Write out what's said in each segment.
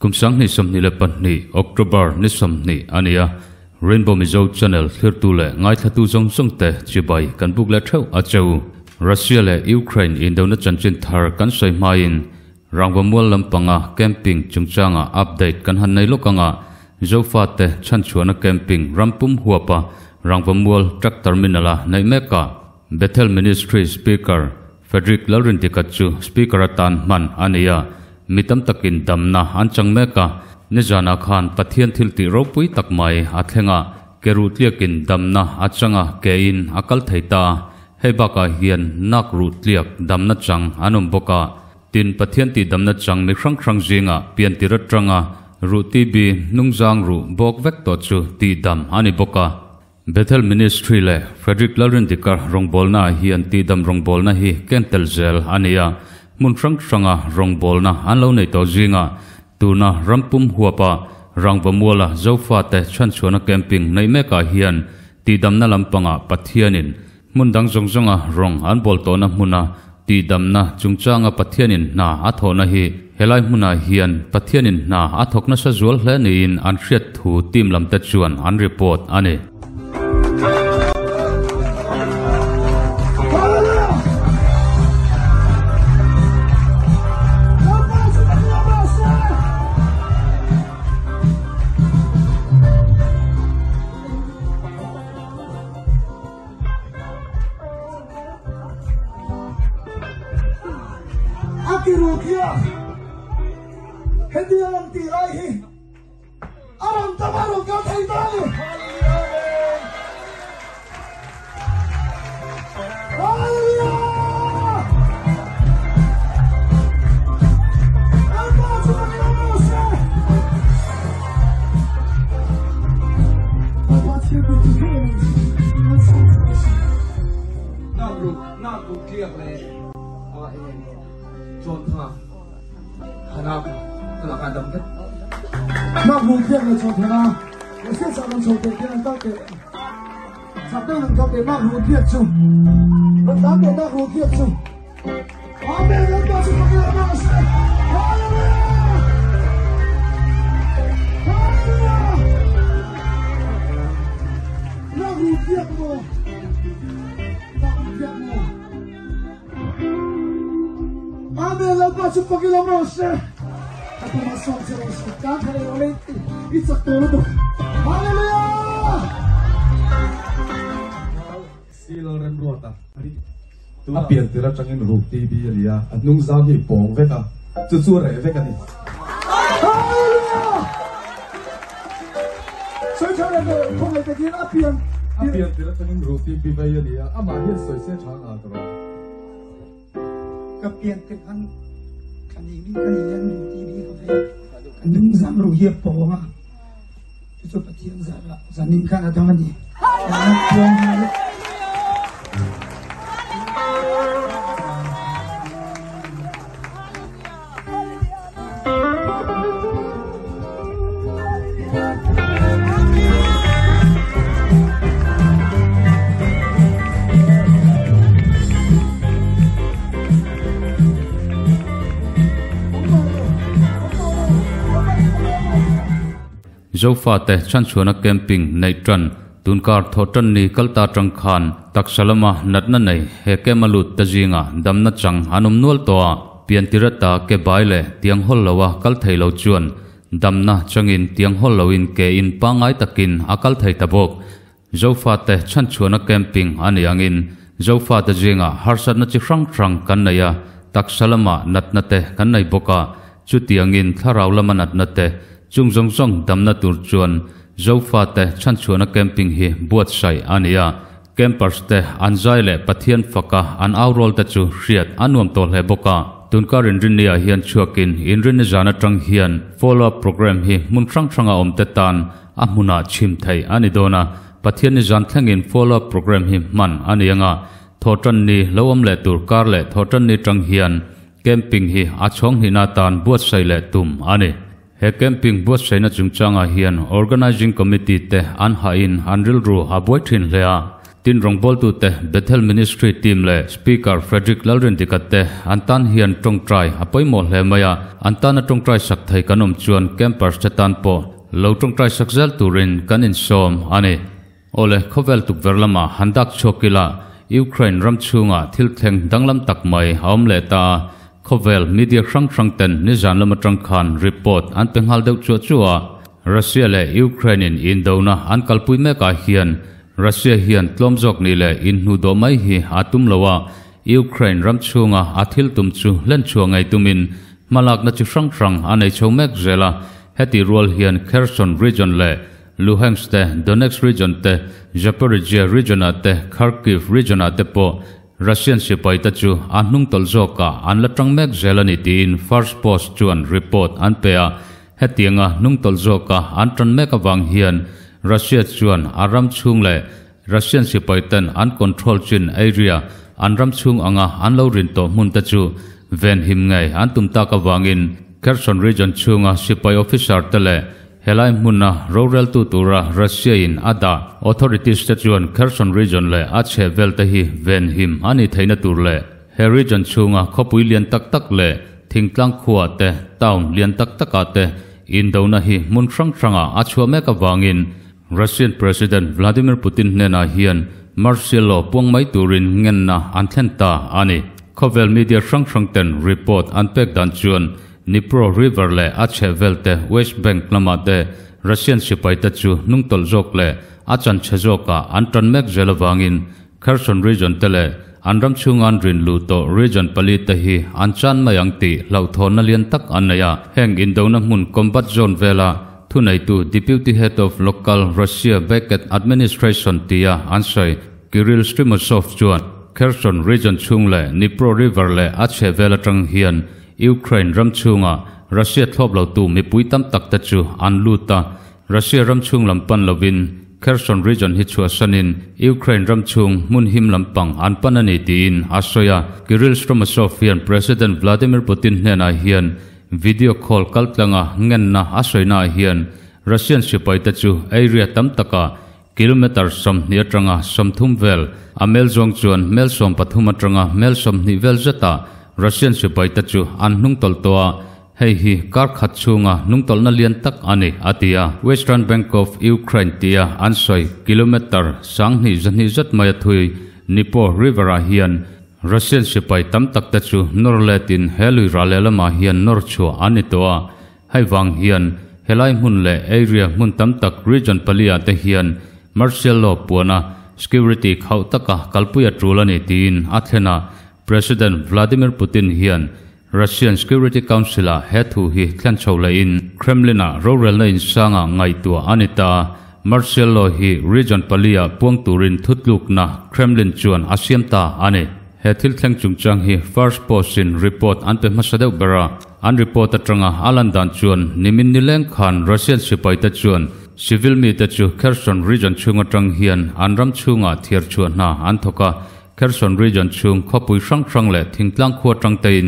Kum 2022 October ni 20 ania Rainbow Mizo Channel thlirtu leh ngaithlatu zawng zawng te chibai kan buk leh theuh a cheu. Russia leh Ukraine indona chanchin thar kan sawi hmain Rangvamual lampanga camping chungchanga update kan han nei lawk anga Zofa te chhanchhuahna camping rampum huapa Rangvamual truck terminal a neih mek a. Bethel Ministry Speaker Frederick Lalrindika chu Speaker atan hman a ni a, mi tam takin damna an chang mek a, nizanah khan Pathian thil tih ropui tak mai a thleng a, ke ruh tliakin damna a chang a, ke in a kal thei ta a, hei bakah hian nak ruh tliak damna chang an awm bawk a, tin Pathian tih damna chang mi hrang hrang zingah piantir atanga ruh TB hnungzang ruh bawk vek tawh chu tih dam a ni bawk a. Bethel Ministry leh Frederick Lalrindika rawngbawlna ah hian tihdam rawngbawlna hi ken tel zel a ni a, hmun hrang hranga rawngbawlna an lo nei tawh zingah tuna rampum huapa Rangvamuala Zofate chhanchhuahna camping neih mekah hian tihdamna lampangah Pathianin Hmun dang zawng zawnga rawng an bawl tawhna hmuna tihdamna chungchanga Pathianin hna a thawhna hi helai hmunah hian Pathianin hna a thawk nasa zual hle niin an hriat thu team lamte chuan an report a ni. A ti ru khiah hetiang an tih lai hi a rawn tam a rawn kal thei ta a ni. Hallelujah! Lalpa chu kan lawm rawh se. Lalpa thil tih tu ngei ang Nak ru tliak leh chawn thana Russia chak an chho teh khian an kal teh chak deuh an kal teh nak ru tliak chu rawn tlan teh nak ru tliak chu Amen Lalpa chu fakin a rawh se Hallelujah Hallelujah Nak ru tliak maw Nak ru tliak maw Amen Lalpa chu fakin a rawh se Ka tumah sawm che rawh se Kan kha leh rawh le i chak tawh lutuk Hallelujah Si Lalremruata a pian tir atangin ruk TB a ni a, a hnung zang hi pawng vek a, chu chu a reh vek a ni. A pian tir atangin ruk TB vei a ni a, amah hian sawi se tha ngah ka rawh. Ka pian tir khan ka ning ding ka ni hian ruk TB ka vei a, ka hnung zang ruh hi a pawng a. Chu chu Pathian zarah zanin khan a dam a ni. Zofate chhanchhuahna camping neih tan tunkar thawh tan ni kal ta tang khan taksa lama natna nei he camp a lut ta zinga damna chang an awm nual tawh a, piantirata ke bai leh tiang hawl loa kal thei lo chuan damna changin tiang hawl loin ke in pangngai takin a kal thei ta bawk. Zofate chhanchhuahna camping a nih angin Zofate zingah harsatna chi hrang hrang kan nei a, taksa lama natna te kan nei bawk a, chutiangin thlarau lama natna te chung zawng zawng damna tur chuan Zofate chhanchhuahna camping hi buatsaih a ni a, campers te an zai leh Pathian faka an au rual te chu hriat a nuam tawh hle bawk a. Tunkar inrinni ah hian chhuakin inrinni zan atang hian follow up program hi hmun hrang hranga awm te tan A hmunah chhim theih a ni dawn a, Pathianni zan thlengin follow-up programme hi hman a ni ang a, thawhtanni lo awm leh tur kar leh thawhtanni tang hian camping hi a chhawng hnihna atan buatsaih leh tum a ni. He camping buatsaihna chungchangah hian Organising Committee te an hahin an rilru a buai thin hle a. Tin rawngbawltute Bethel Ministry Team leh Speaker Frederick Lalrindika te an tan hian tawngtai a pawimawh hle mai a, an tana tawngtai sak thei kan awm chuan campers te tan pawh lo tawngtai sak zel turin kan insawm a ni. Awle, khawvel tukverh lamah han dak chhuak ila, Ukraine ram chhungah thil thleng danglam tak mai a awm leh ta a, khawvel media hrang hrang ten nizan lam atang khan report an pe nghal deuh chuah chuah a, Russia leh Ukraine in indona an kalpui mekah hian Russia hian tlawm zawk nih leh inhnuhdawh mai hi a tum lo a, Ukraine ram chhunga a thil tum chu hlenchhuah ngei tumin hmalakna chi hrang hrang a nei chho mek zel a, heti rual hian Kherson region leh Luhansk te, Donetsk region te, Zaporizhzhia region-ah te, Kharkiv region-ah te pawh Russian sipai te chu a hnungtawlh zawkah an la tang mek zel a ni tiin First Post chuan report an pe a. Hetianga hnungtawlh zawka an tan mek avang hian Russia chuan a ram chhung leh Russian sipai ten an control chin area an ram chhung anga an lo rin tawh hmun te chu venhim ngei an tum tak avangin Kherson region chhunga sipai officer te leh Helai hmuna roreltu tura Russia in a dah authorities te chuan Kherson region leh a chheh vel te hi venhim a nih theihna tur leh he region chhunga khawpui lian tak tak leh thingtlang khua te, town lian tak takah te indona hi hmun hrang hrangah a chhuah mek avangin Russian President Vladimir Putin hnenah hian martial law puang mai turin ngenna an thlen ta a ni. Khawvel media hrang hrang ten report an pek dan chuan Dnipro River leh a chhehvel te West Bank lamah te Russian sipai te chu hnungtawlh zawk leh a chanchhe zawkah an tan mek zel avangin Kherson region te leh an ram chhunga an rin luh tawh region pali te hi an chan mai ang tih hlauhthawnna lian tak an nei a. Heng indona hmun combat zone vela thuneitu Deputy Head of Local Russia Backed Administration tia an sawi Kirill Stremousov chuan Kherson region chhung leh Dnipro River leh a chhehvel atang hian Ukraine ram chhunga Russia thlawp lotu mipui tam tak te chu an lut a, Russia ram chhung lam pan lovin Kherson region hi chhuahsanin Ukraine ram chhung hmun him lampang an pan a ni tiin a sawi a. Kirill Stremousov hian President Vladimir Putin hnenah hian video call kaltlanga ngenna a sawinaah hian Russian sipaite chu area tam takah Kilometre 20 atanga 30 vel, a mel zawng chuan mel 13 atanga mel 20 vel zetah Russian sipaite chu an hnungtawlh tawh a, hei hi kar khat chhunga hnungtawlhna lian tak a ni, a ti a. Western Bank of Ukraine tia an sawi kilometre 2,200 zet mai a thui Dnipro River-ah hian Russian sipai tam takte chu nawr letin he lui ral lehlamah hian nawr chhuah an ni tawh a, Hei vang hian helai hmun leh area hmun tam tak region pali-ah te hian martial law puana security khauh taka kalpui a tul a ni tiin a thlen a, President Vladimir Putin hian Russian Security Council-ah he thu hi thlen chho lehin Kremlin-ah rorelna insanga ngaihtuah a ni ta. Martial law hi region pali-ah puang turin thutlukna Kremlin chuan a siam ta a ni. He thil thleng chungchang hi First Post-in report an pe hmasa deuh ber a. An report atanga a lan dan chuan nimin nileng khan Russian sipaite chuan civil mite chu Kherson region chhung atang hian an ram chhungah thiar chhuah hna an thawk a. Kherson region chhung khawpui hrang hrang leh thingtlang khua tangtein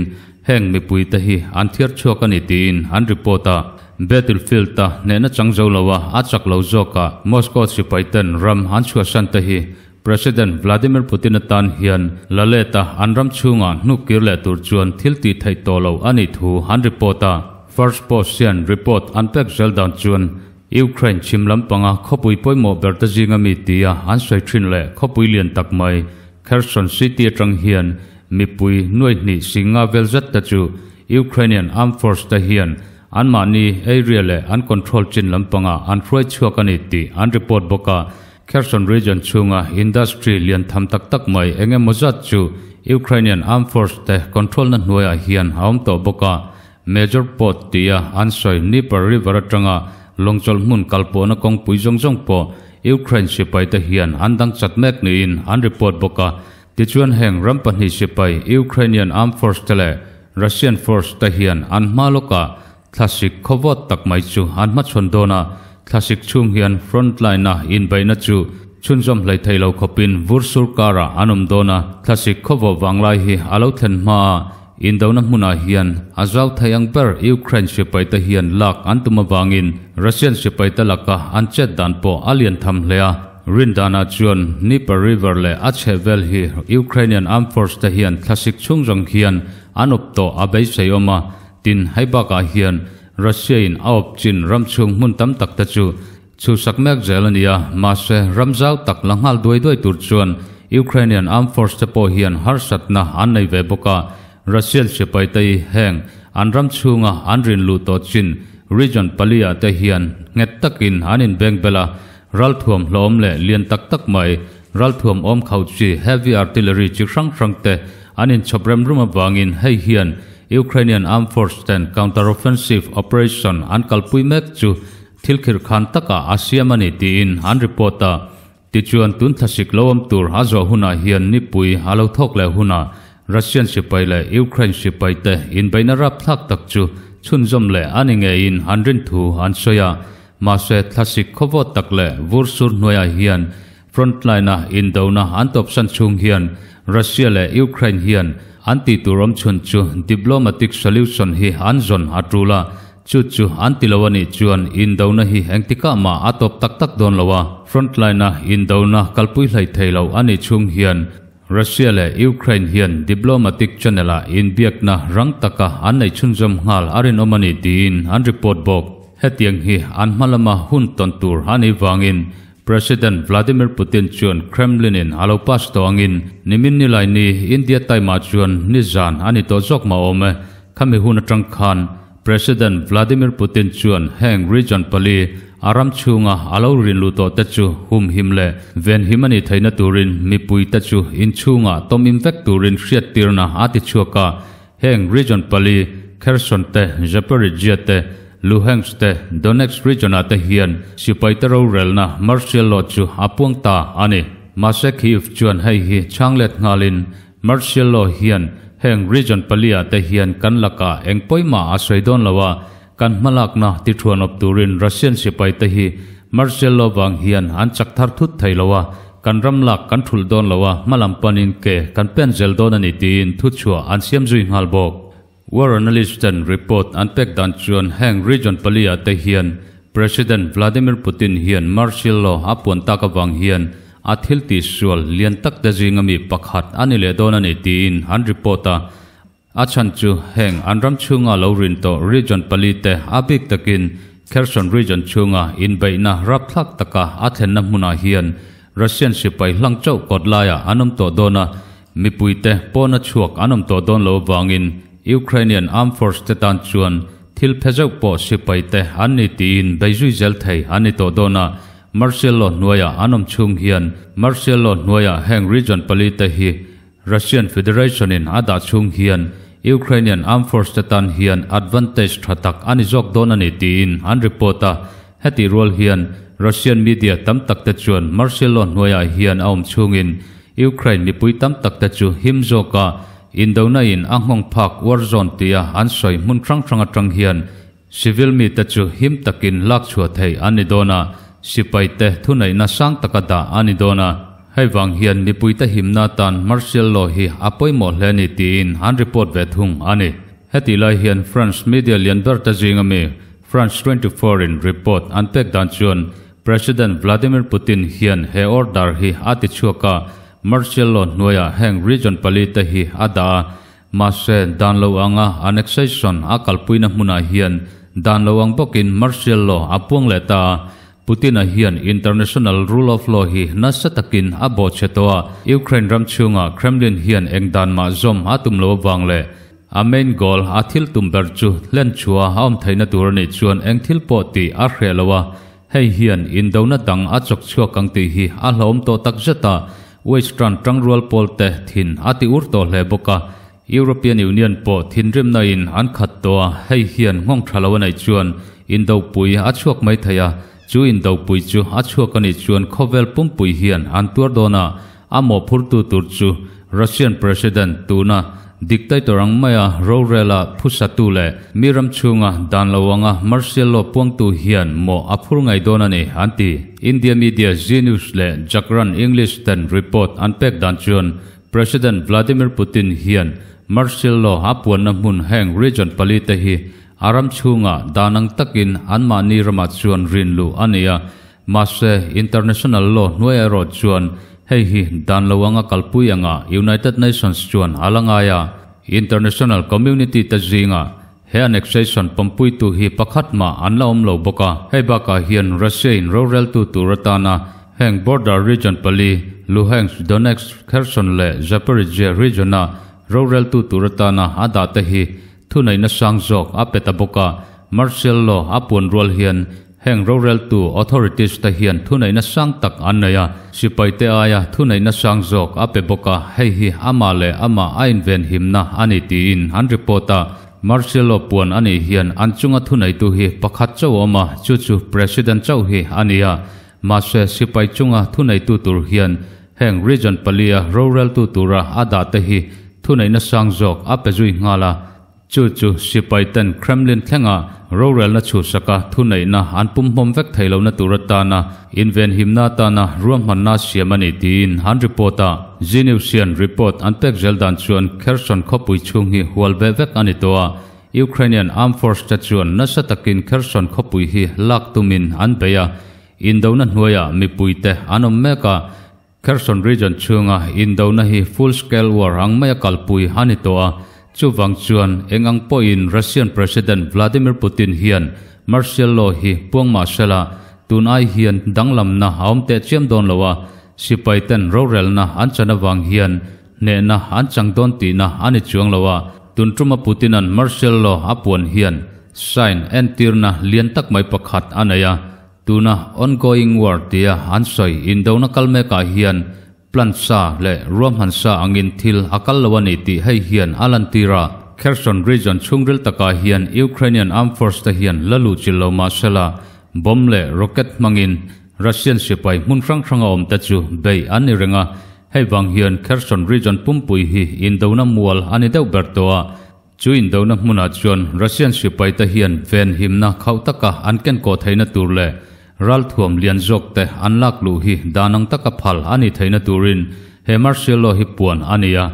heng mipuite hi an thiar chhuak a ni tiin an report a. Battlefield-a hnehna chang zo loa a chak lo zawkah Moscow sipaiten ram an chhuahsan te hi President Vladimir Putin atan hian la let a, an ram chhungah hnuk kir leh tur chuan thil tih theih tawh lo a nih thu an report a. First Post hian report an pek zel dan chuan Ukraine chhim lampanga khawpui pawimawh ber te zinga mi tia an sawi thin leh khawpui lian tak mai Kherson City atang hian mipui nuai hnih singa vel zet te chu Ukrainian Armed Force te hian anmahni area leh an control chin lampangah an hruai chhuak a ni tih an report bawk a. Kherson region chhunga industry lian tham tak tak mai eng emaw zat chu Ukrainian Armed Force te control na hnuaiah hian a awm tawh bawk a. Major port tia an sawi Dnieper River atanga lawngchawlh hmun kalpawhna kawngpui zawng zawng pawh Ukraine sipai te hian an dang chat mek niin an report bawk a. Tichuan heng ram pahnih sipai Ukrainian Armed Force te leh Russian Force te hian an hma lawkah Thlasik khawvawt tak mai chu an hmachhawn dawn a, thlasik chhung hian front line-a inbeihna chu chhunzawm hlei thei lo khawpin vur sur karah an awm dawn a, thlasik khawvawh vanglai hi a lo thlen hma a, indona hmunah hian a zau thei ang ber Ukraine sipaite hian lak an tum avangin Russian sipaite laka an chet dan pawh a lian tham hle a. Rindanah chuan Dnieper River leh a chhehvel hi Ukrainian Armed Force te hian thlasik chhung zawng hian an awp tawh a beisei awm a, tin hei bakah hian Russia in a awp chin ram chhung hmun tam tak te chu chhuhsak mek zel a ni a, mahse ram zau tak la nghal duai duai tur chuan Ukrainian Armed Force te pawh hian harsatna an nei ve bawk a, Russian sipai te hi heng an ram chhunga an rin luh tawh chin region pali-ah te hian nghet takin an inbeng bel a, ralthuam hlawm leh lian tak tak mai, ralthuam awm khauh chi heavy artillery chi hrang hrang te an inchhawp rem rum avangin hei hian Ukrainian Armed Force ten counter-offensive operation an kalpui mek chu thil khirhkhan takah a siam a ni tiin an report a. Tichuan, tun thlasik lo awm tur a zawh hunah hian nipui a lo thawk leh hunah Russian sipai leh Ukraine sipai te inbeihna rapthlak tak chu chhunzawm leh a ni ngeiin an rin thu an sawi a. Mahse, thlasik khawvawt tak leh vur sur hnuaiah hian frontline-a indona an tawpsan chhung hian Russia leh Ukraine hian an tih tur awm chhun chu diplomatic solution hi an zawn a tul a. Chu chu an ti lo a nih chuan indona hi engtikah mah a tawp tak tak dawn lo a, frontline-a indona kalpui hlei thei lo a nih chhung hian Russia leh Ukraine hian diplomatic channel-a inbiakna rang taka an neih chhunzawm nghal a rinawm a ni tiin an report bawk. Hetiang hi an hma lama hun tawn tur a nih vangin President Vladimir Putin chuan Kremlin-in a lo pass tawh angin nimin nilai ni India time-ah chuan nizan a ni tawh zawk mah awm e, khami hun atang khan President Vladimir Putin chuan heng region pali a ram chhunga a lo rin luh tawh te chu humhim leh venhim a nih theihna turin mipui te chu inchhungah tawmim vek turin hriattirna a ti chhuak a. Heng region pali Kherson te, Zaporizhzhia te, Luhansk te, Donetsk region-ah te hian sipaite rorelna martial law chu a puang ta a ni. Mahse Kyiv chuan hei hi chhang let nghalin Martial law hian heng region pali-ah te hian kan lakah eng pawimah a sawi dawn lo a, kan hmalakna ti thuanawp turin Russian sipai te hi martial law vang hian an chak thar thut thei lo a, kan ram lak kan thulh dawn lo a, hmalam panin ke kan pen zel dawn a ni tiin thuchhuah an siam zui nghal bawk. War analyst ten report an pek dan chuan heng region pali-ah te hian President Vladimir Putin hian martial law a puan tak avang hian a thil tihsual lian tak te zinga mi pakhat a ni leh dawn a ni tiin an report a. A chhan chu heng an ram chhunga lo rin tawh region pali te a bik takin Kherson region chhunga inbeihna rapthlak taka a thlenna hmunah hian Russian sipai hlang chauh kawt laiah an awm tawh dawn a, Mipuite pawna chhuak an awm tawh dawn lo avangin Ukrainian Armed Force te tan chuan thil phe zeuh pawh sipaite an ni tiin beizui zel thei an ni tawh dawn a, Martial Law hnuaiah an awm chhung hian Martial Law hnuaiah heng region pali te hi Russian Federation in a dah chhung hian Ukrainian Armed Force te tan hian advantage tha tak a ni zawk dawn a ni tiin an report a, hetih rual hian Russian media tam tak te chuan Martial Law hnuaiah hian a awm chhungin Ukraine mipui tam tak te chu him zawka indona in a nghawng phak war zone tia an sawi hmun hrang hrang atang hian civil mite chu him takin lak chhuah theih an ni dawn a, sipai te thuneihna sang taka dah a ni dawn a. Hei vang hian mipuite himna atan martial law hi a pawimawh hle ni tiin an report ve thung a ni. Hetih lai hian France media lian ber te zinga mi France 24 in report an pek dan chuan President Vladimir Putin hian he order hi a ti chhuak a, martial law hnuaiah heng region pali te hi a dah a, mahse dan lo anga annexation a kalpuina hmunah hian dan lo ang bawkin martial law a puang leh ta a, Putin-a hian international rule of law hi nasa takin a bawhchhe tawh a, Ukraine ram chhungah Kremlin hian eng dan mah zawm a tum lo avang leh a main goal a thil tum ber chu hlen chhuah a awm theihna tur a nih chuan eng thil pawh tih a hreh lo a, Hei hian indona dang a chawk chhuak ang tih hi a hlauhawm tawh tak zet a, Western tangrual pawl te thin a ti ur tawh hle bawk a. European Union pawh thinrimna in an khat tawh a, hei hian nghawng tha lo a neih chuan indopui a chhuak mai thei a, chu indopui chu a chhuak a nih chuan khawvel pumpui hian an tuar dawn a, A mawhphurtu tur chu Russian President tuna dictator ang maia rorela phusatu leh mi ram chhunga dan lo anga martial law puangtu hian mawh a phur ngai dawn a ni, an ti. India media Zee News leh Jagran English ten report an pek dan chuan President Vladimir Putin hian martial law a puanna hmun heng region pali te hi a ram chhunga dan ang takin anmahni ramah chuan rin luh a ni a. Mahse, international law hnuaiah erawh chuan hei hi dan lo anga kalpui anga United Nations chuan a la ngai a. International community te zingah he annexation pawmpuitu hi pakhat mah an la awm lo bawk a. Hei bakah hian Russia in roreltu tur atana heng border region pali, Luhansk, Donetsk, Kherson leh Zaporizhzhia region-a roreltu tur atana a dah te hi Thuneihna sang zawk a pe ta bawk a, martial law a puan rual hian heng roreltu authorities te hian thuneihna sang tak an nei a, sipaite aia thuneihna sang zawk a pe bawk a, hei hi amah leh amah a invenhimna a ni tiin an report a. Martial law puan a nih hian an chunga thuneitu hi pakhat chauh a awm a, chu chu President chauh hi a ni a, mahse sipai chunga thuneitu tur hian heng region palia roreltu tura a dah te hi Thuneihna sang zawk a pe zui nghal a, chu chu sipai ten Kremlin thlenga rorelna chhuhsaka thuneihna an pumhmawm vek thei lohna tur atana invenhimna atana ruahmanna siam a ni tiin an report a. Zee News hian report an pek zel dan chuan Kherson khawpui chhung hi hual ve vek a ni tawh a, Ukrainian Armed Force te chuan nasa takin Kherson khawpui hi lak tumin an bei a, indona hnuaiah mipuite an awm mek a, Kherson region chhunga indona hi full scale war ang maia kalpui a ni tawh a, chuvang chuan eng ang pawhin Russian President Vladimir Putin hian martial law hi puang mah sela, tun ai hian danglamna a awm teh chiam dawn lo a, sipai ten rorelna an chan avang hian hnehna an chang dawn tihna a ni chuang lo a, tun tuma Putin-a'n martial law a puan hian sign entirna lian tak mai pakhat a nei a. Tuna ongoing war tia an sawi indona kal mekah hian plan sa leh ruahman sa angin thil a kal lo a ni tih hei hian a lantir a. Kherson region chhungril takah hian Ukrainian armed force te hian la luh chilh lo mah sela, bomb leh rocket hmangin Russian sipai hmun hrang hranga awmte chu bei an ni reng a. Hei vang hian Kherson region pumpui hi indona mual a ni deuh ber tawh a. Chu indona hmunah chuan Russian sipaite hian venhimna khauh taka an kenkawh theihna tur leh ralthuam lian zawkte an lak luh hi dan ang taka phal a nih theihna turin he martial law hi puan a ni a.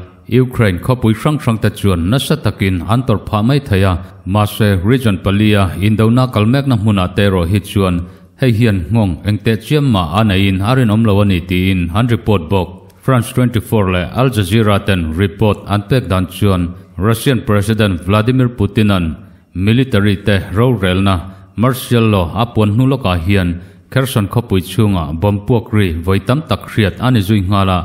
Ukraine khawpui hrang hrangte chuan nasa takin an tawrh phah mai thei a, mahse region palia indona kal mekna hmunah te erawh hi chuan hei hian nghawng engteh chiam mah a neiin a rinawm lo a ni tiin an report bawk. France 24 leh Al Jazeera ten report an pek dan chuan Russian President Vladimir Putin-a'n military te rorelna martial law a puan hnu lawkah hian Kherson khawpui chhungah bomb puak ri vawi tam tak hriat a ni zui nghal a,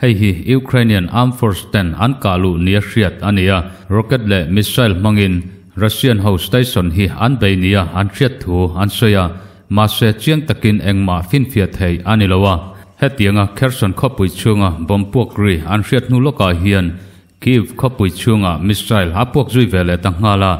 hei hi Ukrainian armed force ten an kah luh nia hriat a ni a, rocket leh missile hmangin Russian ho station hi an bei nia an hriat thu an sawi a. Mahse, chiang takin engmah finfiah theih a ni lo a. Hetianga Kherson khawpui chhunga bomb puak ri an hriat hnu lawkah hian Kyiv khawpui chhunga missile a puak zui ve leh ta nghal a,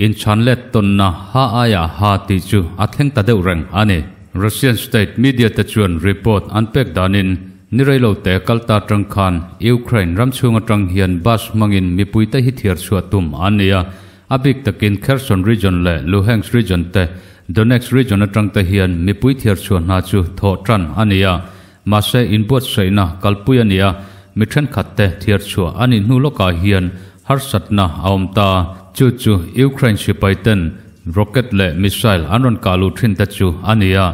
inchhan let tawnna ha aiah ha tih chu a thleng ta deuh reng a ni. Russian state media te chuan report an pek danin ni reilo te kal ta tang khan Ukraine ram chhung atang hian bus hmangin mipuite hi thiar chhuah tum an ni a, A bik takin Kherson region leh Luhansk region te, Donetsk region atang te hian mipui thiar chhuah hna chu thawh tan a ni a. Mahse inbuatsaihna kalpui a ni a, mi thenkhat te thiar chhuah a nih hnu lawkah hian harsatna a awm ta. Chu chu Ukraine sipai ten rocket leh missile an rawn kah luh thin te chu a ni a.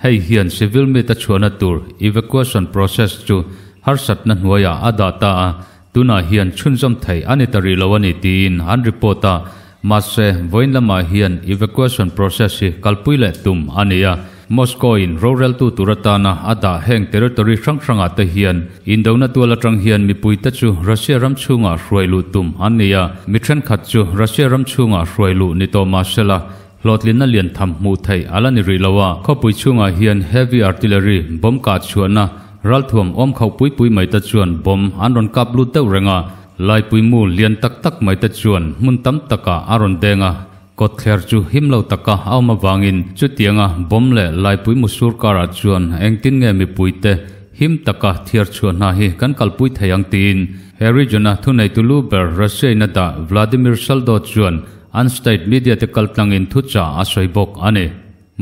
Hei hian civil mite chhuahna tur evacuation process chu harsatna hnuaiah a dah ta a. Tunah hian chhunzawm theih a ni ta rih lo a ni tiin an report a, mahse vawiin lamah hian evacuation process hi kalpui leh tum a ni a. Moscow in roreltu tur atana a dah heng territory hrang hrangah te hian indona tual atang hian mipuite chu Russia ram chhungah hruai luh tum an ni a, mi thenkhat chu Russia ram chhungah hruai luh ni tawh mahsela hlawhtlinna lian tham hmuh theih a la ni rih lo a. Khawpui chhungah hian heavy artillery bomb kah chhuahna Ralthuam awm khauh pui pui mai te chuan bomb an rawn kap lut deuh reng a, laipui mu lian tak tak mai te chuan hmun tam takah a rawn deng a, kawtthler chu him lo taka a awm avangin chutianga bomb leh laipui mu sur karah chuan engtin nge mipuite him taka thiar chhuah hna hi kan kalpui thei ang tiin he region-a thuneitu lu ber Russia-in a dah Vladimir Saldo chuan an state media te kaltlangin thuchah a sawi bawk a ni.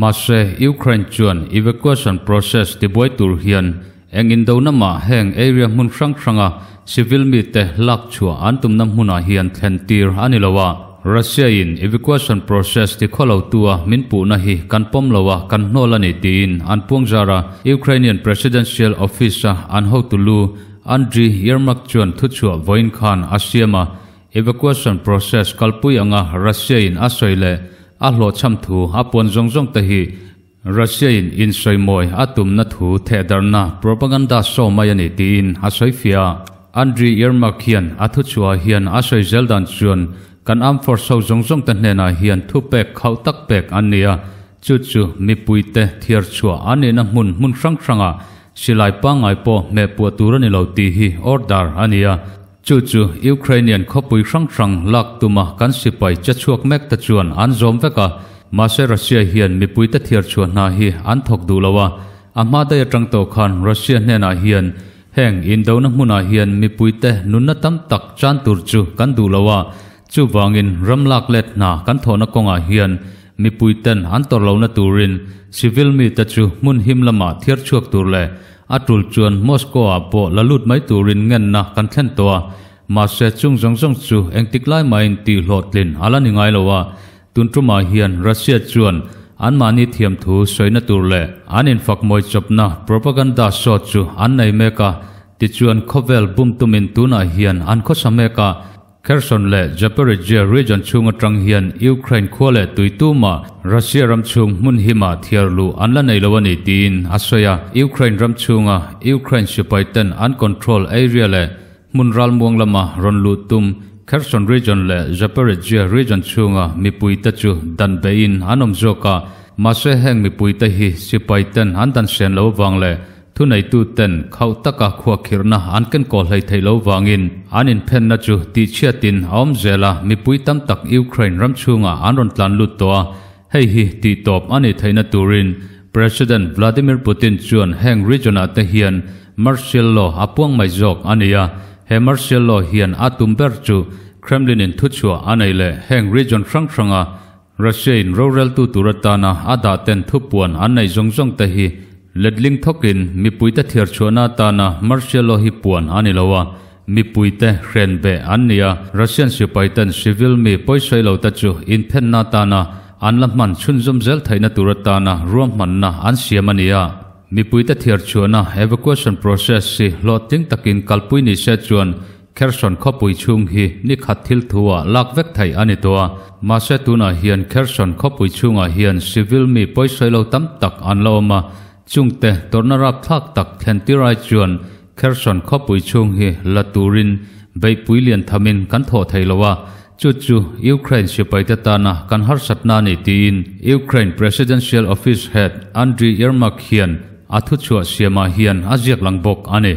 Mahse, Ukraine chuan evacuation process tibuai tur hian eng indona mah heng area hmun hrang hranga civil mite lak chhuah an tumna hmunah hian thlen tir a ni lo a. Russia in evacuation process ti khawlo tu a min puhna hi kan pawm lo a, kan hnawl a ni tiin an puangzar a. Ukrainian Presidential Office a an hotu lu Andriy Yermak chuan thuchhuah vawiin khan a siam a, evacuation process kalpui anga Russia in a sawi leh a hlawhchham thu a puan zawng zawng te hi Russia in insawimawi a tumna thu thehdarhna propaganda show mai a ni tiin a sawi fiah a. Andriy Yermak hian a thuchhuah hian a sawi zel dan chuan kan armed force ho zawng zawng te hnenah hian thupek khauh tak pek an ni a, chu chu mipuite thiar chhuah an nihna hmun hmun hrang hrangah silai pangngai pawh hmeh puah tur a ni lo tih hi order a ni a. Chu chu Ukrainian khawpui hrang hrang lak tuma kan sipai che chhuak mek te chuan an zawm vek a, mahse Russia hian mipuite thiar chhuah hna hi an thawk duh lo a, a hma daih atang tawh khan Russia hnenah hian heng indona hmunah hian mipuite nunna tam tak chan tur chu kan duh lo a, chuvangin ram lak let hna kan thawhna kawngah hian mipuiten an tawrh lohna turin civil mite chu hmun him lamah thiar chhuak tur leh A tul chuan Moscow-ah pawh la lut mai turin ngenna kan thlen tawh a, mahse chung zawng zawng chu engtik lai mahin tih hlawhtlin a la ni ngai lo a. Tun tumah hian Russia chuan anmahni thiamthu sawina tur leh an infakmawi chawpna propaganda show chu an nei mek a, tichuan khawvel bum tumin tunah hian an khawsa mek a. Kherson leh Zaporizhzhia region chhung atang hian Ukraine khua leh tui tumah Russia ram chhung hmun himah thiar luh an la nei lo a ni tiin a sawi a. Ukraine ram chhunga Ukraine sipai ten an control area leh hmun ralmuang lama rawn luh tum Kherson region leh Zaporizhzhia region chhunga mipuite chu dan beihin an awm zawk a, mahse heng mipuite hi sipai ten an dan sen lo avang leh Thuneituten khauh taka khuakhirhna an kenkawl hlei theih lo vangin an inphenna chu tihchhiatin a awm zel a, mipui tam tak Ukraine ram chhungah an rawn tlan lut tawh a, hei hi tihtawp a nih theihna turin President Vladimir Putin chuan heng region-ah te hian martial law a puang mai zawk a ni a, he martial law hian a tum ber chu Kremlin-in thuchhuah a nei leh heng region hrang hranga Russia-in roreltu tur atana a dah ten thupuan an neih zawng zawng te hi letling thawkin mipuite thiar chhuahna atana martial law hi puan a ni lo a, mipuite hren beh an ni a, Russian sipaiten civil mi pawisawi lo te chu inphenna atana an la hman chhunzawm zel theihna tur atana ruahmanna an siam a ni a. Mipuite thiar chhuahna evacuation process hi hlawhtling takin kalpui ni se chuan Kherson khawpui chhung hi ni khat thil thu ah lak vek theih a ni tawh a, mahse tunah hian Kherson khawpui chhungah hian civil mi pawisawi lo tam tak an la awm a, chungte tawrhna rapthlak tak thlen tir ai chuan Kherson khawpui chhung hi la turin beihpui lian thamin kan thawh thei lo a, chu chu Ukraine sipaite tana kan harsatna a ni tiin Ukraine Presidential Office Head Andriy Yermak hian a thuchhuah siamah hian a ziak lang bawk a ni.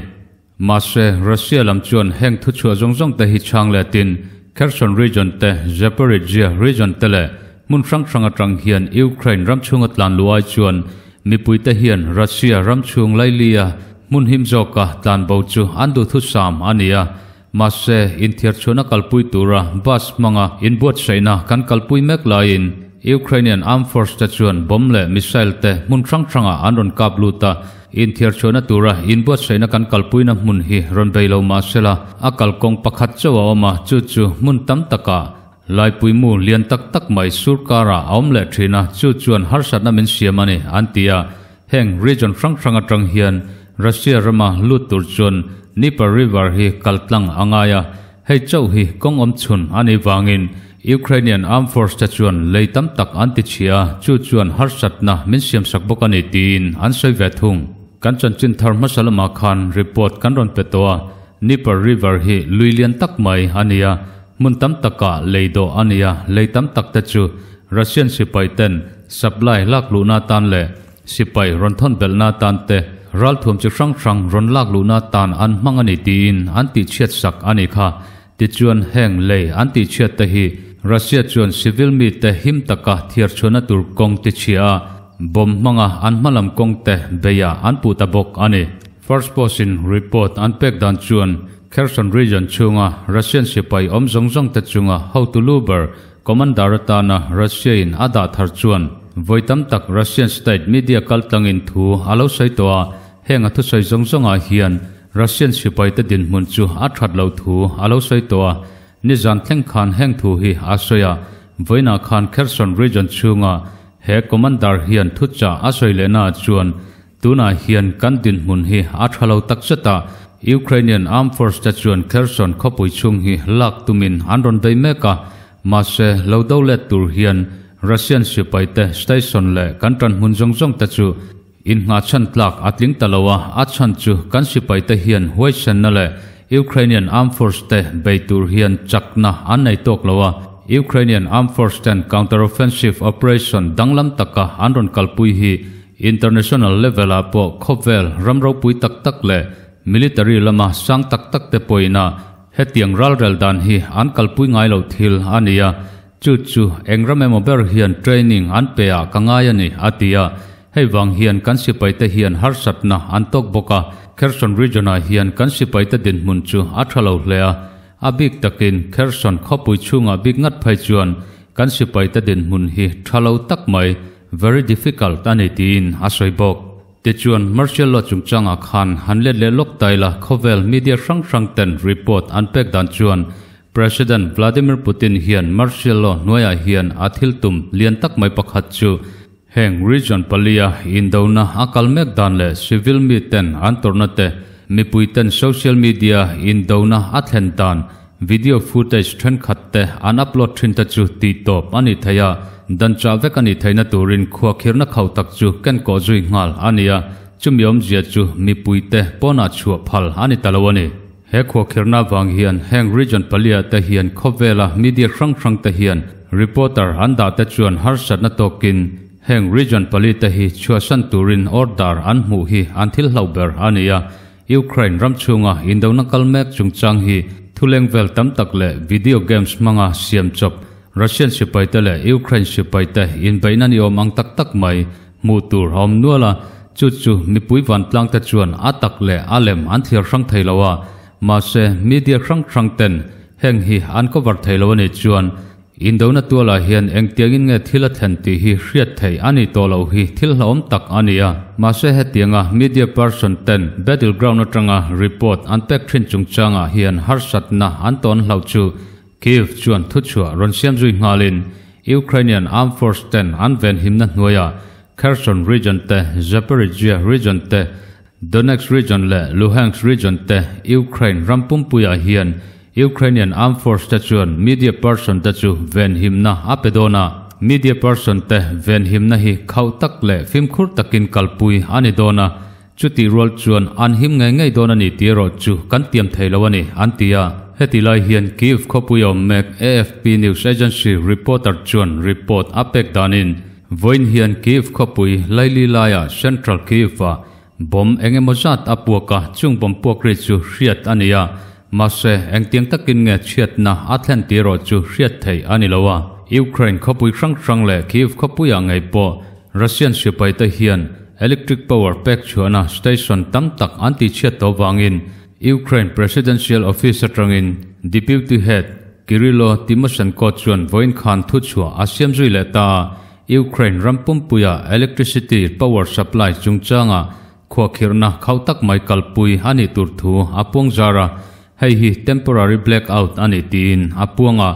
Mahse, Russia lam chuan heng thuchhuah zawng zawng te hi chhang letin Kherson region te, Zaporizhzhia region te leh hmun hrang hrang atang hian Ukraine ram chhunga tlan luh ai chuan mipuite hian Russia ram chhung lailia hmun him zawka tlan bo chu an duhthusam a ni a. Mahse, inthiarchhuahna kalpui tura bus hmanga inbuatsaihna kan kalpui mek laiin Ukrainian Armed Force te chuan bomb leh missile te hmun hrang hrangah an rawn kap lut a, inthiarchhuahna tura inbuatsaihna kan kalpuina hmun hi rawn bei lo mah sela a kalkawng pakhat chauh a awm a, chu chu hmun tam takah laipui mu lian tak tak mai sur karah a awm leh thin a, chu chuan harsatna min siam a ni, an ti a. Heng region hrang hrang atang hian Russia rama lut tur chuan Dnieper River hi kal tlang a ngai a, hei chauh hi kawng awm chhun a nih vangin Ukrainian Armed Force te chuan lei tam tak an ti chhia a, chu chuan harsatna min siamsak bawk a ni tiin an sawi ve thung. Kan chanchin thar hmasa lamah khan report kan rawn pe tawh a, Dnieper River hi lui lian tak mai a ni a, hmun tam takah lei dawh a ni a, lei tam tak te chu Russian sipai ten supply lak luhna atan leh sipai rawn thawn belhna atan te ralthuam chi hrang hrang rawn lak luhna atan an hmang a ni tiin an tihchhiat sak a ni kha. Tichuan heng lei an tihchhiat te hi Russia chuan civil mite him taka thiarchhuahna tur kawng tichhia a, bomb hmanga an hmalam kawng te beiah an puh ta bawk a ni. First Post in report an pek dan chuan Kherson region chhunga Russian sipai awm zawng zawng te chunga hotu lu ber Commander atana Russia in a dah thar chuan vawi tam tak Russian state media kaltlangin thu a lo sawi tawh a, heng a thusawi zawng zawngah hian Russian sipaite dinhmun chu a that loh thu a lo sawi tawh a. Nizan thleng khan heng thu hi a sawi a, vawiinah khan Kherson region chhunga he commander hian thuchah a sawi lehnaah chuan tunah hian kan dinhmun hi a tha lo takzet a, Ukrainian Armed Force te chuan Kherson khawpui chhung hi lak tumin an rawn bei mek a, mahse lo do let tur hian Russian sipai te station leh kan tanhmun zawng zawng te chu Innghah chhan tlak a tling ta lo a, a chhan chu kan sipaite hian huaisenna leh Ukrainian Armed Force te bei tur hian chakna an nei tawk lo a. Ukrainian Armed Force ten counter-offensive operation danglam taka an rawn kalpui hi international level ah pawh khawvel ram ropui tak tak leh military lama sang tak tak te pawhin a hetiang ralrel dan hi an kalpui ngai lo thil a ni a. Chu chu eng ram emaw ber hian training an pe ah ka ngai a ni, a ti a. Hei vang hian kan sipaite hian harsatna an tawk bawk a, Kherson region-ah hian kan sipaite dinhmun chu a tha lo hle a. A bik takin Kherson khawpui chhungah bik ngat phei chuan kan sipaite dinhmun hi tha lo tak mai, very difficult, a ni tiin a sawi bawk. Tichuan, martial law chungchangah khan han let leh lawk ta ila khawvel media hrang hrang ten report an pek dan chuan President Vladimir Putin hian martial law hnuaiah hian a thil tum lian tak mai pakhat chu Heng region palia indona a kal mek dan leh civil mi ten an tawrhna te, mipui ten social media indona a thlen dan video footage thenkhat te an upload thin te chu tih tawp a ni thei a, dan chah vek a nih theihna turin khuakhirna khauh tak chu ken kawh zui nghal a ni a, chumi awmzia chu mipui te pawnah chhuah phal a ni ta lo a ni. He khuakhirna vang hian heng region palia te hian khawvela media hrang hrang te hian reporter an dah te chuan harsatna tawkin heng region pali te hi chhuahsan turin order an hmuh hi an thil hlo ber a ni a. Ukraine ram chhunga indona kal mek chungchang hi thuleng vel tam tak leh video games hmanga siam chawp Russian sipai te leh Ukraine sipai te inbeihna ni awm ang tak tak mai hmuh tur a awm nual a, chu chu mipui vantlang te chuan a tak leh a lem an thliar hrang thei lo a, mahse media hrang hrang ten heng hi an cover thei lo a nih chuan Indona tualah hian engtiangin nge thil a thlen tih hi hriat theih a nih tawh loh hi thil hlauhawm tak a ni a, mahse hetianga media person ten battleground atanga report an pek thin chungchangah hian harsatna an tawn hlauh chu Kyiv chuan thuchhuah rawn siam zui nghalin Ukrainian Armed Force ten an venhimna hnuaiah Kherson region te, Zaporizhzhia region te, Donetsk region leh Luhansk region te Ukraine ram pumpuiah hian Ukrainian Armed Force te chuan media person te chu venhimna a pe dawn a. Media person te venhimna hi khauh tak leh fimkhur takin kalpui a ni dawn a, Chutih rual chuan an him ngei ngei dawn a ni tih erawh chu kan tiam thei lo a ni, an ti a. Heti lai hian Kyiv khawpui a awm mek AFP news agency reporter chuan report a pek danin vawiin hian Kyiv khawpui laili laiah Central Kyiv-ah bomb eng emaw zat a puak a, chung bomb puak ri chu hriat a ni a, mahse engtiang takin nge chhiatna a thlen tih erawh chu hriat theih a ni lo a. Ukraine khawpui hrang hrang leh Kyiv khawpuiah ngei pawh Russian sipaite hian electric power pek chhuahna station tam tak an tihchhiat tawh vangin Ukraine Presidential Office atangin Deputy Head Kyrylo Tymoshenko chuan vawiin khan thuchhuah a siam zui leh ta a, Ukraine ram pumpuia electricity power supply chungchanga khuahkhirhna khauh tak mai kalpui a nih tur thu a puang zar a, hei hi temporary blackout a nih tiin a puang a.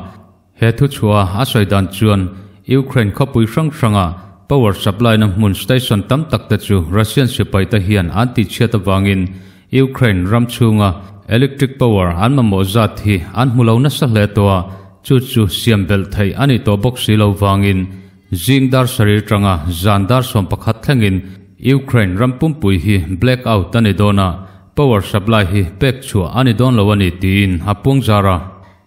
He thuchhuah a sawi dan chuan Ukraine khawpui hrang hranga power supply na hmun station tam tak te chu Russian sipai te hian an tihchhiat avangin Ukraine ram chhunga electric power an mamawh zat hi an hmu lo nasa hle tawh a, chu chu siam belh theih a nih tawh bawk si lo vangin zing dar sarih atanga zan dar 11 thlengin Ukraine ram pumpui hi blackout a ni dawn a, power supply hi pek chhuah a ni dawn lo a ni tiin a puang zar a.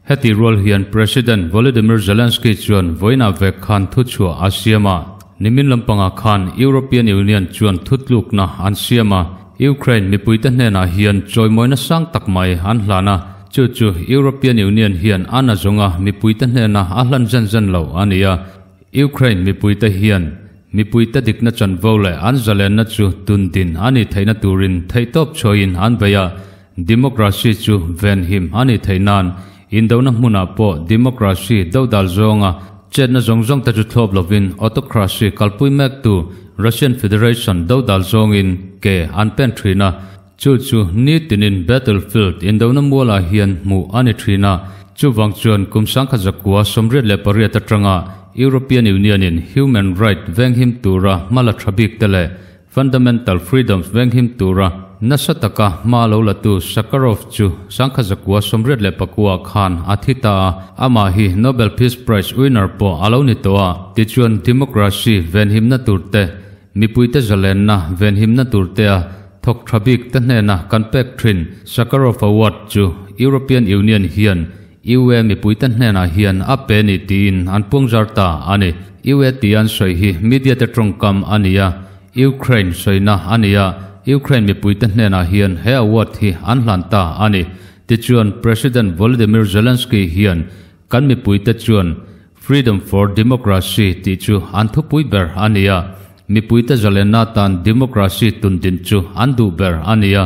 Heti rual hian President Volodymyr Zelensky chuan vawiinah vek khan thuchhuah a siam a. Nimin lampangah khan European Union chuan thutlukna an siam a, Ukraine mipuite hnenah hian chawimawina sang tak mai an hlan a, chu chu European Union hian a na zawnga mipuite hnena a hlan zen zen lo a ni a. Ukraine mipuite hian mipuite dikna chanvo leh an zalenna chu tundin a nih theihna turin theihtawp chhuahin an bei a, Democracy chu venhim a nih theih nan indona hmunah pawh democracy dodal zawnga chetna zawng zawng te chu thlawp lovin autocracy kalpui mektu Russian Federation dodal zawngin ke an pen thin a, chu chu nitinin battlefield indona mualah hian hmuh a ni thin a. Chuvang chuan kum 1988 atanga European Union in human right venghim tura hmala tha bik te leh fundamental freedoms venghim tura nasa taka hma lo la tu Sakharov chu 1989 khan a thi ta a, amah hi Nobel Peace Prize winner pawh a lo ni tawh a. Tichuan democracy venhimna tur te, mipuite zalenna venhimna tur te a thawk tha bik te hnena kan pek thin Sakharov Award chu European Union hian UE mipuite hnenah hian a pe ni tiin an puangzar ta a ni. UE tih an sawi hi media te tawngkam a ni a, Ukraine sawina a ni a, Ukraine mipuite hnenah hian he award hi an hlan ta a ni. Tichuan President Volodymyr Zelensky hian kan mipuite chuan Freedom for Democracy tih chu an thupui ber a ni a, mipuite zalenna tan democracy tundin chu an duh ber a ni a,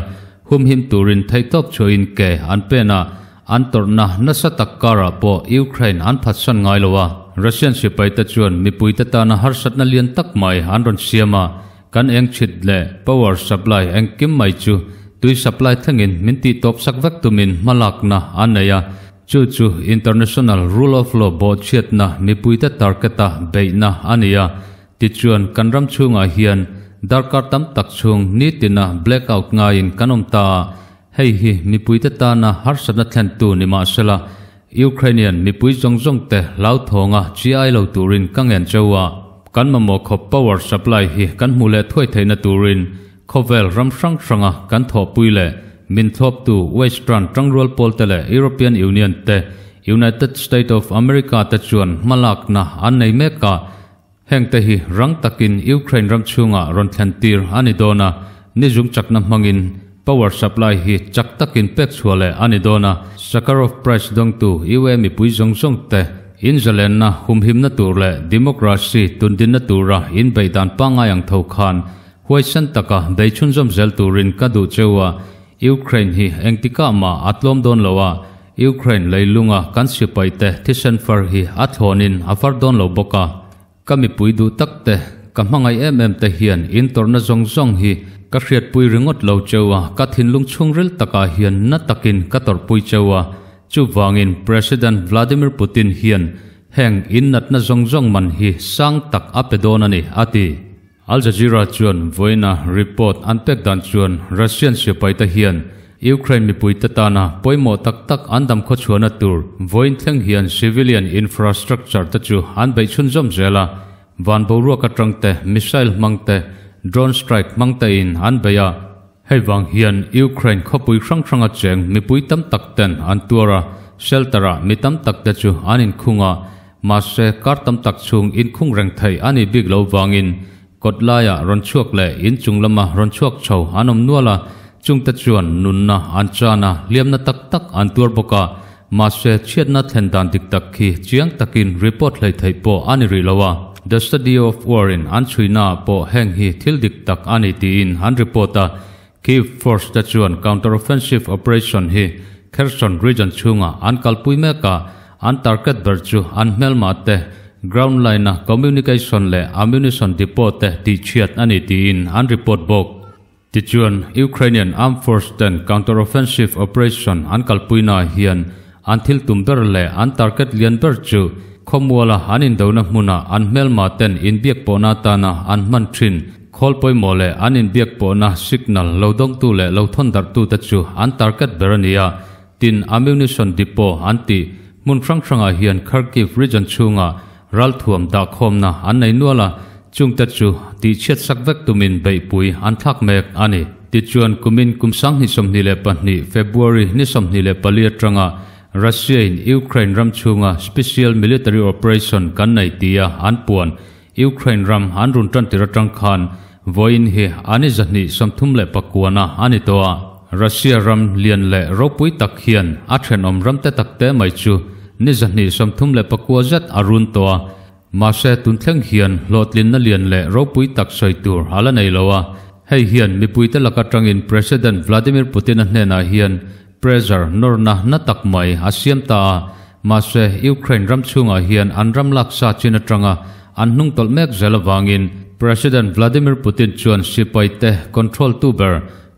humhim turin theihtawp chhuahin ke an pen a, an tawrhna nasa tak karah pawh Ukraine an phatsan ngai lo a. Russian sipaite chuan mipuite tana harsatna lian tak mai an rawn siam a, kan eng chhit leh power supply engkim mai chu tui supply thlengin min tihtawp sak vek tumin hmalakna an nei a, Chu chu international rule of law bawhchhiatna mipuite target-a beihna a ni a, tichuan kan ram chhungah hian darkar tam tak chhung nitina blackout ngaiin kan awm ta a, hei hi mipuite tana harsatna thlentu ni mahsela Ukrainian mipui zawng zawngte hlauthawnga chi ai lo turin ka ngen cheu a, kan mamawh khawp power supply hi kan hmuh leh thuai theihna turin Khawvel ram hrang hranga kan thawhpui leh min thlawptu Western tangrual pawlte leh European Union te, United State of America te chuan hmalakna an nei mek a, hengte hi rang takin Ukraine ram chhungah rawn thlen tir a ni dawn a, nizung chakna hmangin power supply hi chak takin pek chhuah leh a ni dawn a, Sakharov Prize dawngtu UE mipui zawng zawng te inzalenna humhimna tur leh democracy tundinna tura inbeihdan pangngai ang tho khan Huaisen taka bei chhunzawm zel turin ka duh cheu a, Ukraine hi engtikah mah a tlawm dawn lo a, Ukraine leilunga kan sipaite thisen far hi a thlawnin a far dawn lo bawk a. Ka mipui duh tak te, ka hmangaih em em te hian in tawrhna zawng zawng hi ka hriatpui ringawt lo cheu a, ka thinlung chhungril takah hian na takin ka tawrhpui cheu a, chuvangin President Vladimir Putin hian heng in natna zawng zawng man hi sang tak a pe dawn a ni, a ti. Al Jazeera chuan vawiina report an pek dan chuan Russian sipaite hian Ukraine mipuite tana pawimawh tak tak an dam khawchhuahna tur vawiin thleng hian civilian infrastructure te chu an beih chhunzawm zel a, van boruak atang te, missile hmang te, drone strike hmang tein an beih a. Hei vang hian Ukraine khawpui hrang hranga cheng mipui tam tak ten an tuar a, shelter ah mi tam tak te chu an inkhung a, mahse kar tam tak chhung inkhung reng theih a nih bik lo vangin kawt laiah rawn chhuak leh inchung lama rawn chhuak chho an awm nual a, chungte chuan nunna an chan a, hliamna tak tak an tuar bawk a, mahse chhiatna thlen dan dik tak khi chiang takin report hleih theih pawh a ni rih lo a. The Study of War in an chhuina pawh heng hi thil dik tak a ni tiin an report a, Kyiv force te chuan counter-offensive operation hi Kherson region chhungah an kalpui mek a, an target ber chu an hmelma te ground line-a communication leh ammunition depot te tihchhiat a ni tiin an report bawk. Tichuan, Ukrainian Armed Force ten counter-offensive operation an kalpuinaah hian an thil tum ber leh an target lian ber chu khawmuala an indona hmuna an hmelma ten inbiak pawhna atana an hman thin khawl pawimawh leh an inbiak pawhna signal lo dawngtu leh lo thawn darhtute chu an target ber a ni a. Tin, ammunition depot an tih hmun hrang hrangah hian Kharkiv region chhunga ralthuam dahkhawmna an nei nual a, chungte chu tihchhiat sak vek tumin beihpui an thlak mek a ni. Tichuan, kumin kum 2022 February ni 24 atanga Russia-in Ukraine ram chhunga Special Military Operation kan nei tia an puan Ukraine ram an run tan tir atang khan vawiin hi an i 239 na a ni tawh a. Russia ram lian leh ropui tak hian a thenawm ram te tak te mai chu ni 239 zet a run tawh a. Mahse tun thleng hian hlawhtlinna lian leh ropui tak sawi tur a la nei lo a. Hei hian mipuite lak atangin President Vladimir Putin-a hnenah hian pressure nawrna na tak mai a siam ta a. Mahse, Ukraine ram chhungah hian an ram laksa chin atanga an hnung tawlh mek zel avangin President Vladimir Putin chuan sipaite control tu ber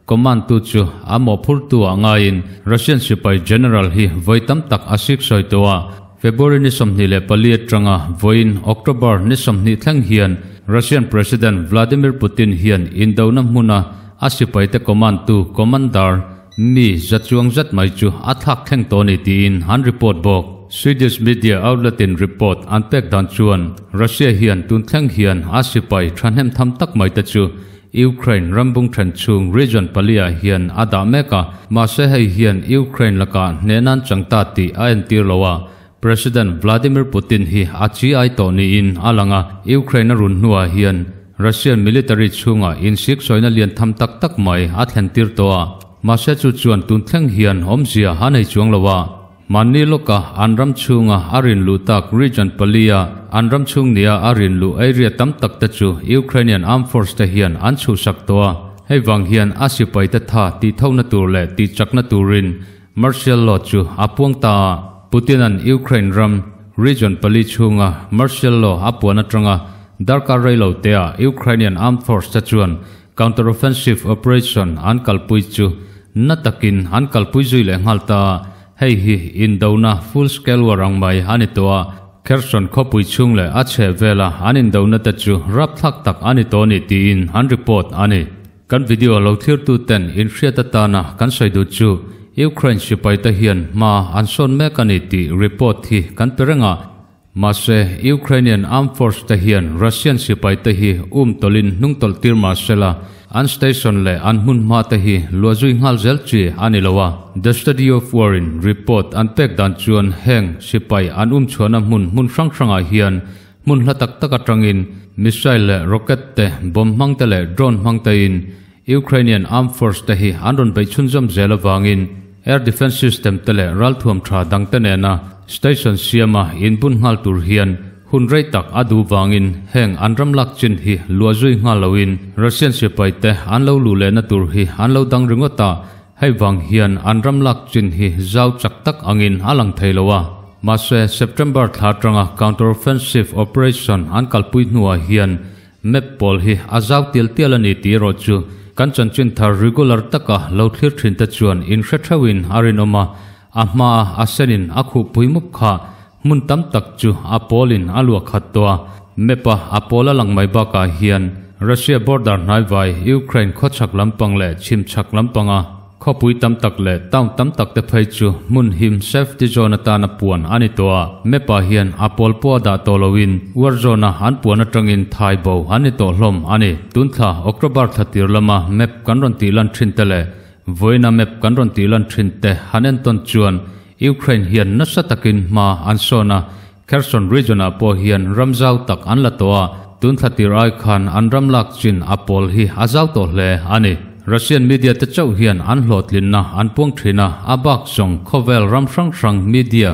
Command tu chu a mawhphurtu ah ngaiin Russian sipai general hi vawi tam tak a siksawi tawh a. February ni 24 atanga vawiin October ni 20 thleng hian Russian President Vladimir Putin hian indona hmuna a sipaite command tu commander mi za chuang zet mai chu a thlak thleng tawh a ni tiin an report bawk. Swedish media outlet in report an pek dan chuan Russia hian tun thleng hian a sipai thahnem tham tak mai te chu Ukraine rambung then chhung region pali-ah hian a dah mek a, mahse hei hian Ukraine lakah hnehnan chang ta tih a entir lo a, President Vladimir Putin hi a chi ai tawh niin a lang a, Ukraine a run hnuah hian Russian military chhungah insiksawina lian tham tak tak mai a thlen tir tawh a, mahse chu chuan tun thleng hian awmzia a nei chuang lo a. Mahni lawka an ram chhunga a rin luh tak region palia an ram chhung nia a rin luh area tam tak te chu Ukrainian Armed Force te hian an chhuhsak tawh a. Hei vang hian a sipai te tha tih thona tur leh tih chakna turin martial law chu a puang ta a. Putin-a'n Ukraine ram region pali chhunga martial law a puan atanga darkar rei lo teah Ukrainian Armed Force te chuan counter-offensive operation an kalpui chu na takin an kalpui zui leh nghal ta a. Hei hi indona full scale war ang mai a ni tawh a, Kherson khawpui chhung leh a chheh vela an indona te chu rapthlak tak a ni tawh a ni tiin an report a ni. Kan video lo thlirtu ten inhriat atana kan sawi duh chu Ukraine sipai te hian hma an sawn mek a ni tih report hi kan pe reng a, Mahse, Ukrainian Armed Force te hian Russian sipai te hi um tawlhin hnung tawlh tir mah sela, an station leh an hmun hma te hi luah zui nghal zel chi a ni lo a. The Study of War in report an pek dan chuan heng sipai an um chhuahna hmun hmun hrang hrangah hian hmun hla tak tak atangin missile leh rocket te, bomb hmang te leh drone hmang tein Ukrainian Armed Force te hi an rawn beih chhunzawm zel avangin Air Defence System te leh ralthuam tha dang te nena station siama inbun nghal tur hian hun rei tak a duh vangin heng an ram lak chin hi luah zui nghal loin Russian sipai te an lo luh lehna tur hi an lo dang ringawt a, hei vang hian an ram lak chin hi zau chak tak angin a lang thei lo a. Mahse, September thla atanga counter-offensive operation an kalpui hnuah hian Map pawl hi a zau tial tial a ni tih erawh chu kan chanchin thar regular taka lo thlir thin te chuan in hre theuhin a rinawm a, a hmaa a senin a khuhpui mup kha hmun tam tak chu a pawlin a luah khat tawh a. Map a a pawl a lang mai bakah hian Russia border hnaivai Ukraine khawchhak lampang leh chhimchhak lampanga Khawpui tam tak leh town tam tak te phei chu hmun him safety zone atana puan a ni tawh a, map ah hian a pawl pawh a dah tawh loin war zone a an puan atangin thai bo an ni tawh hlawm a ni. Tun thla October thla tir lama map kan rawn tih lan thin te leh vawiina map kan rawn tih lan thin te han entawn chuan Ukraine hian nasa takin hma an sawn a, Kherson region ah pawh hian ram zau tak an la tawh a, tun thla tir ai khan an ram lak chin a pawl hi a zau tawh hle a ni. Russian media te chauh hian an hlawhtlinna an puang thin a, a bak zawng khawvel ram hrang hrang media,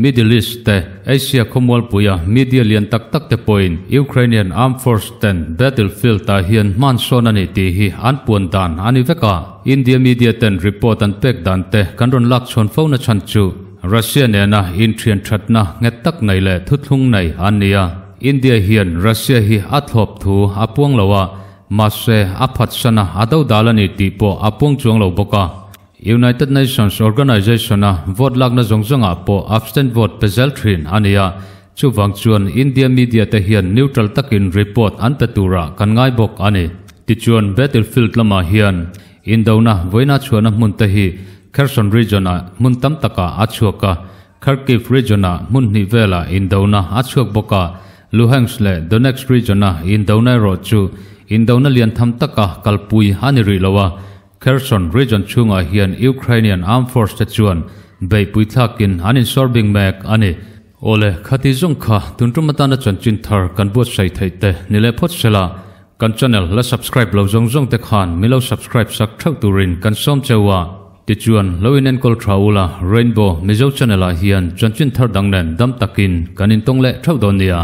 Middle East te, Asia khawmualpuia media lian tak tak te pawhin Ukrainian Armed Force ten battlefield ah hian hman sawn a ni tih hi an puan dan a ni vek a. India media ten report an pek dan te kan rawn lak chhuan fo na chhan chu Russia nena inthian thatna nghet tak nei leh thuthlung nei an ni a. India hian Russia hi a thlawp thu a puang lo a, mahse a phatsana a dodal a ni tih pawh a puang chuang lo bawk a. United Nations Organization-a vote lakna zawng zawngah pawh abstain vote pe zel thin a ni a, chuvang chuan India media te hian neutral takin report an pe turah kan ngai bawk a ni. Tichuan battlefield lamah hian indona vawiina chhuahna hmun te hi Kherson region-ah hmun tam takah a chhuak a, Kharkiv region-ah hmun hnih velah indona a chhuak bawk a, Luhansk leh Donetsk region-a indona erawh chu indona lian tham taka kalpui a ni rih lo a, Kherson region chhungah hian Ukrainian Armed Force te chuan beihpui thlakin an insawr bing mek a ni. Awle, khati zawng kha tun tum atana chanchin thar kan buatsaih theih te ni leh phawt sela, Kan channel la subscribe lo zawng zawng te khan mi lo subscribe sak theuh turin kan sawm cheu a, tichuan lo in enkawl tha ula Rainbow Mizo channel ah hian chanchin thar dang nen dam takin kan intawng leh theuh dawn nia.